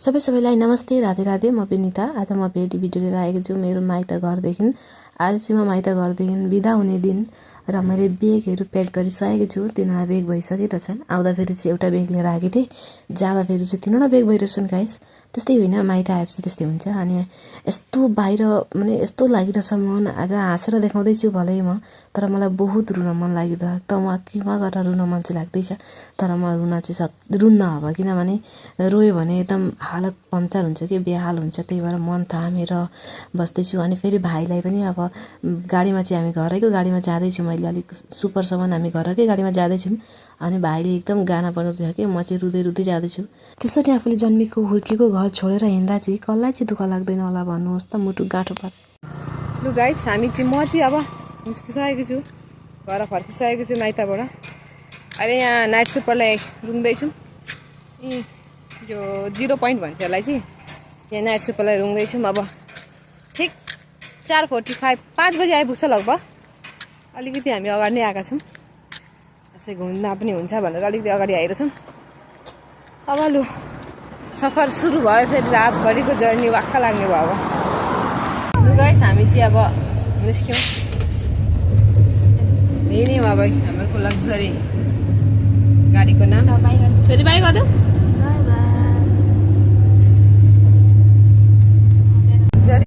सबैलाई नमस्ते, राधे राधे। म विनिता। आज म भेटी भिडियो लिएर आएको छु मेरो माइत घरदेखि। आज चाहिँ म माइत घरदेखि बिदा हुने दिन र मैले बेगहरू प्याक गरिसकेको छु। 3वटा बेग भइसकेको छन्। आउँदाखेरि चाहिँ एउटा बेग लिएर आएको थिएँ, जाँदाखेरि चाहिँ 3वटा बेग भइरहेछन् गाइस। त्यस्तै होइन, माइत आएपछि त्यस्तै हुन्छ। अनि यस्तो बाहिर माने यस्तो लागिरहेछ मन, आज हाँसेर देखाउँदैछु भलै म, तर मलाई बहुत रुन मन लागिरहेको त म केमा गरेर रुन मन चाहिँ लाग्दैछ। तर म रुन चाहिँ रुन्न अब, किनभने रोयो भने एकदम हालत पम्चर हुन्छ कि बेहाल हुन्छ। त्यही भएर मन थामेर बस्दैछु। अनि फेरि भाइलाई पनि अब गाडीमा चाहिँ हामी घरैको गाडीमा जाँदैछौँ। मैले अलिक सुपरसम्म हामी घरकै गाडीमा जाँदैछौँ। अनि भाइले एकदम गाना बजाउँदैछ कि म चाहिँ रुँदै रुँदै जाँदैछु। त्यसरी आफूले जन्मेको हुर्केको घर छोडेर हिँड्दा चाहिँ कसलाई चाहिँ दुःख लाग्दैन होला भन्नुहोस् त, मुटु गाँठो पार। लु गाइस, हामी चाहिँ म चाहिँ अब निस्किसकेको छु, घर फर्किसकेको छु माइतबाट। अहिले यहाँ नाइट सुपरलाई रुँग्दैछौँ। यो 0 पोइन्ट भन्छ यसलाई चाहिँ। यहाँ नाइट सुपरलाई रुँग्दैछौँ। अब ठिक 4:45 5 बजी आइपुग्छ लगभग। अलिकति हामी अगाडि नै आएका छौँ, यसै घुम्दा पनि हुन्छ भनेर अलिकति अगाडि आइरहेछौँ। अब लु सफर सुरु भयो। फेरि रातभरिको जर्नी वाक्क लाग्ने भयो। अब लु गाइस, हामी चाहिँ अब निस्क्यौँ। यही नै हो अब हाम्रो लग्जरी गाडीको नाम। फेरि बाई गर्दै